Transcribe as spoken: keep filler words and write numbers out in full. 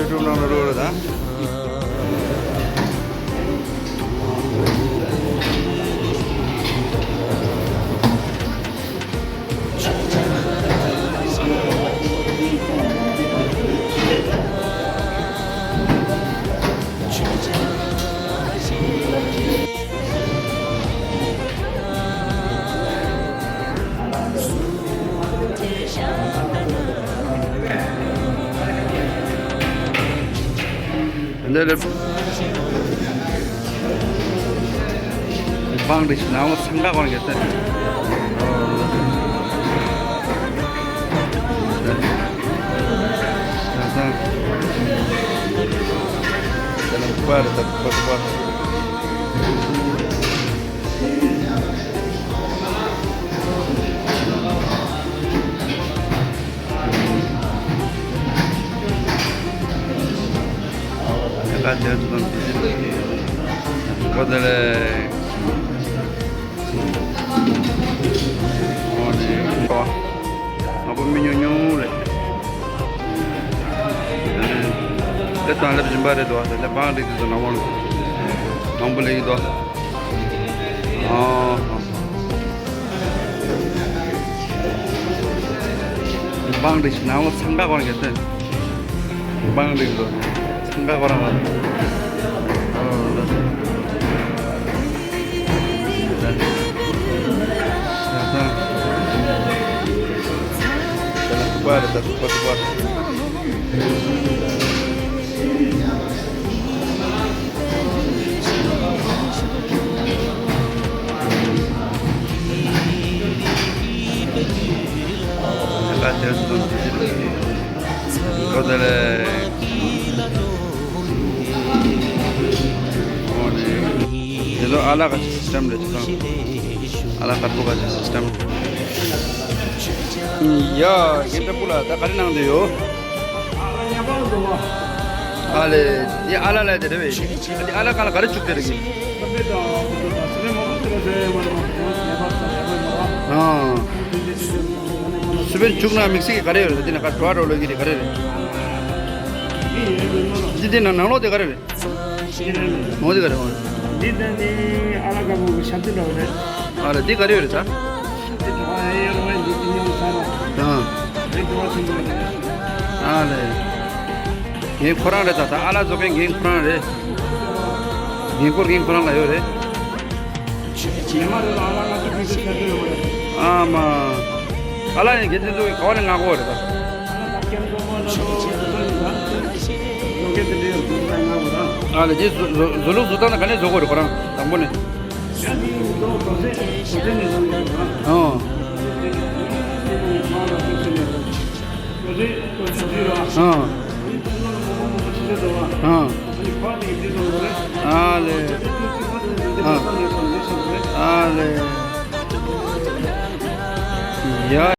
ཀྲུང་ནང་ལ་རོལ་རེད་ད། འདི་ལ་བང་རིགས་ནང་ལ་སང་ག་གོན་གྱི་ཏེ། ང་པོ་མི་ཉུང་ཉུང་རེད། དེ་དང་ལེབ་སྦྱིན་པ་རེད་དོ། དེ་ལེབ་བང་རིགས་དེ་ཚོ་ནང་མོ་མང་པོ་ལེགས་དོ། ཨ། བང་རིགས་ནང་ལ་སང་ག་གོན་གྱི་ཏེ། བང་རིགས་ལ་སང་ག་གོན་རང་ལ། ཨོ་ལ། ད་ད། ད་ལ་པར་ད་པར་པར། དེ་ཚོ་ཨ་ལ་ག་ཅི་སི་སི་ཊམ་རེད་ཅི་དང་། ཨ་ལ་དཀར་པོ་ག་ཅི་སི་སི་ཊམ། ཡ། རྒན་བཀྲ་བྷོ་ལགས་ད་ག་རེ་གནང་བསྡད་ཡོད། ཨ་ལེ། འདི་ཨ་ལ་ལ་དེ་རེད་པས། འདི་ཨ་ལ་གང་ལ་ག་རེ་བཅུག་དེ་རེད་གི། ཨ། སུ་བེན་བཅུག་ན་དམིགས་བསལ་གྱི་ག་རེ་ཡོད་རེད། འདི་ན་ག་འགྲོ་བ་རོ་ལོ་གི་རེད་ག་རེ་རེད། འདི་འདི་ན་ནང་ལོགས་དེ་ག་རེ་རེད། འོ་དེ་ག་རེ་འོ། འདི་ད་ནི་ཨ་ལ་དཀར་པོ་གི་ཞབས་ཏི་འདྲ་བོ་རེད། ཨ་ལ་འདི་ག་རེ་ཡོད་རེད་ད། ཞབས་ཏི་འདྲ་བོ་ཨེ་ཡོད་རེད། འདི་ཏི་ཉི་མོ་ཚ་ར། ཨ། རེད་འདི་བ་ཆེན་པོ་རེད། ཨ་ལེ། རྒན་ཁོ་རང་རེད་ད། ད་ཨ་ལ་བཟོ་མཁན་རྒན་ཁོ་རང་རེད། རྒན་འཁོར་རྒན་ཁོ་རང་ལ་ཡོད་རེད། ཉི་མ་རེ་ལ་ཨ་ལ་ང་ཚོ་ཕུལ་ཚུལ་ཆ་ཚོད་ཡོད་མ་རེད། ཨ་མ། ཨ་ལ་ཡང་རྒན་ཁྱེད་ཚོ་གི་ག་བ་ནས་མངགས་གོ་རེད་ད། ཨ་ལ་རྗེས་བཟོ་བཟོ་བཟོ་ལུགས་བཟོ་སྟངས་ནི་ག་ནས་བཟོ་དགོས་རེད་ཁོ་རང་དང་པོ་ནས། ཨོ། ཨོ། ཨོ། ཨ་ལེ། ཨ། ཨ་ལེ། ཡ།